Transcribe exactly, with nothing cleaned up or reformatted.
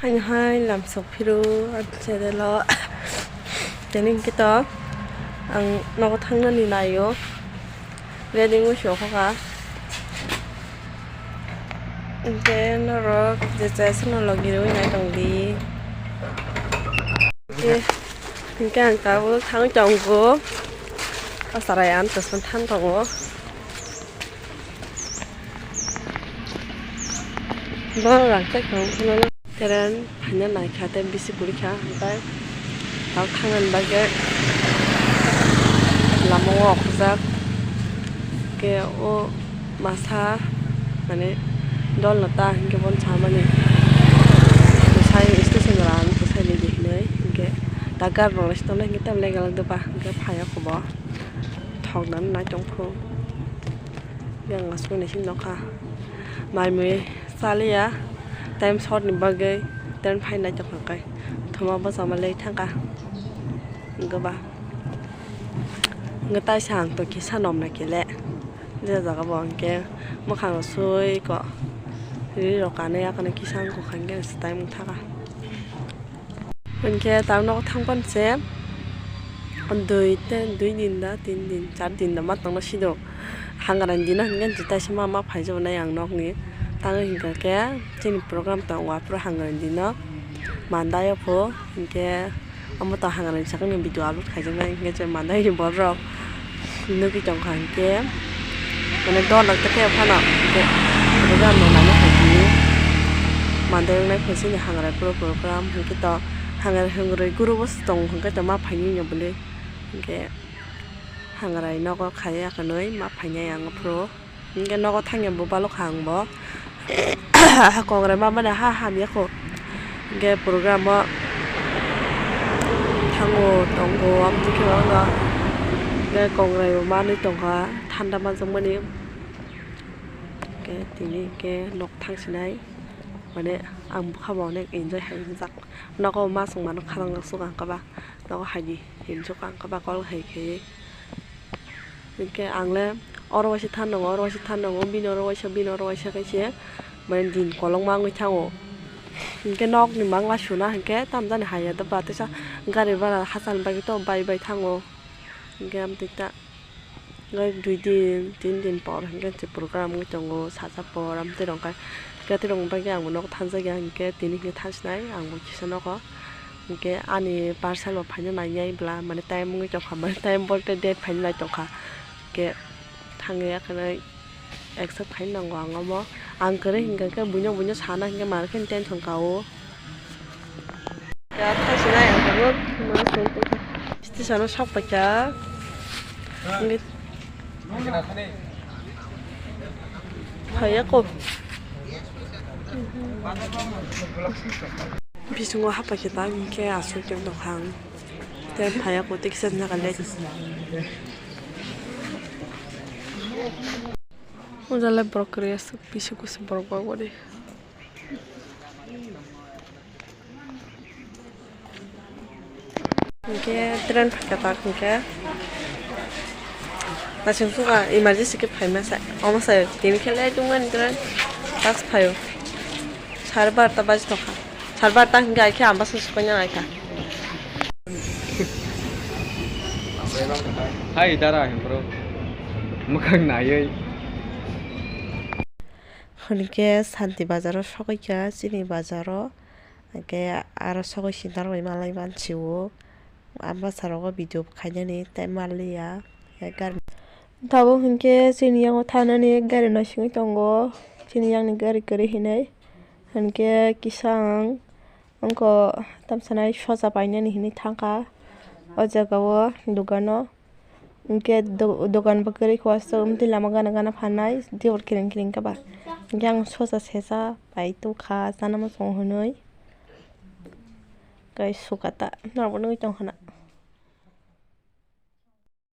Ani hai lamsok phiro ani channel o. Tini hwnkhe to ang nogo thangnani naio. Ready wngwi sokha. Hwnkhe norok je chaya sano logi rwwi nai tongdi. Hwnkhe, hwnkhe ang tabuk thangwi tongo. O chwrai ang twsang thang tongo. Bo rangchak tong phano teren phaina naikha tei bisi kwrwikha, hwnkhe tabuk thangnani bagwi lama o okhorjak. Hwnkhe o masa, mane, dol no ta hwnkhe bono samani bwsai station rang bwsai nidi hinwi, hwnkhe ta gari rok naising tongnai hwnkhe tamo lega lagdo ba, hwnkhe phaiya kho bo thok nani nai tongkhu. Yang aswk naising nokha. Mai mui chaliya, time short ni bagwi, time phai nai tongkha kai. Thoma bwsama le thangkha. Wngkha ba. Wngkha taisa ang to kisa nom na kile. Je jaga bo hwnkhe mwkhang rok sui ko. Ree rok kanwi akhano kisa wngkha hwnkhe time wngkha. Hwnkhe tabuk nogo thangpan se dui te, dui din da, tin din, char din da ma tongna sido. Hangrani dino hwnkhe jita se ma, ma phaijago nai ang nokni. Tangwi hwnkha khe chini program tongo aphuru hangrani dino. Mandai o pho hwnkhe omo to hangrani sakni video upload khaijaknai hwnkhe je mandai ni borok. Nugwi tongkha hwnkhe, mane dol rok tei phano hwnkhe program rok naina phaidi. Mandai wngnai phaisini hangrai phuru program hwnkhe to hangrai hwngrwi guru bo tong hwnkhe to ma phaini wngya bwlwi hwnkhe hangrai nogo khaiya kwnwi ma phainai ang phuru. Hwnkhe nogo thangya bo balokha ang bo. Kongrai ma mani ha hamya kho. Hwnkhe program o thango tongo, amtwi khe mano. Hwnkhe kongrai bo manwi tongkha, thanda manjakmani. Hwnkhe tini hwnkhe nok thangsinai, mane ang bwkha bo onek enjoy hai wngjak. Nogo ma chwng mano khalangjak swkang khe ba, nogo hai di hinsuk ang khe ba call khai khai. Hwnkhe ang le oro waisa than nango, oro waisa than nango, bini oro waisa, bini oro waisa khe se mane din kolokma wngwi thango. Hwnkhe nokni mangla suna hwnkhe tamjani haiya da ba teisa gari bara hachal bagwi to bai bai thango. Hwnkhe amtwi ta dui din tin din por hwnkhe se program wngwi tongo sacha por amtwi rok khe. Hwnkhe tei rok bagwi ang bo nogo thangjak ya hwnkhe tini hwnkhe thangsinai ang bo kisa nogo. Hwnkhe ani parcel bo phaina nai ya bwla, mane time wngwi tongkha, mane time bolte date phaina nai tongkha. Hwnkhe thangwi ya khwnwi accept khaina nango ang omo. Ang kwrwi hwnkha khe buino buino sana hwnkhe mar khe tension ka-o. Ya thangsinai ang tabuk ma song tongkha. Station o sok paikha. Hwnkhe phaiya kho. Bisingo haphaikhe ta hwnkhe aswk khe dokhang. Tei phaiya kho tei kisa jaga le. O jale borok kwrwi aswk bisingo se borok bagwi. Hwnkhe train phaikha tak hwnkhe. Naising sukha emergency khe phaima sa, omo sai tini khe late wngmani train. Task phaio. Sare barota baji tongkha. Sare barota hwnkhe aikhe Ambasa sukaina naikha. Hai dara himbro. Mwkhang naiwi. Hwnkhe Santi Bazar o sokoi kha chini bazar o. Hwnkhe aro sogwi sinta rwui malai mansio. Ambasa rogo video bo khainani tei manliya. Tabuk hwnkhe chini yango thanani gari no singwi tongo. Chini yangni gari kwrwi hinwi. Hwnkhe kisa ang wngkha tamsanai sosa painani hinwi thangkha. O jaga o dogano. Hwnkhe do-, dogan bo kwrwi kha, aswk, amtwi lama gana gana phanai, tei bo kiring kiring khe ba. Hwnkhe ang sosa sesa pai tongkha, chana muchungo hwnwi. Tei suka ta, norokbo nugwi tongkha na.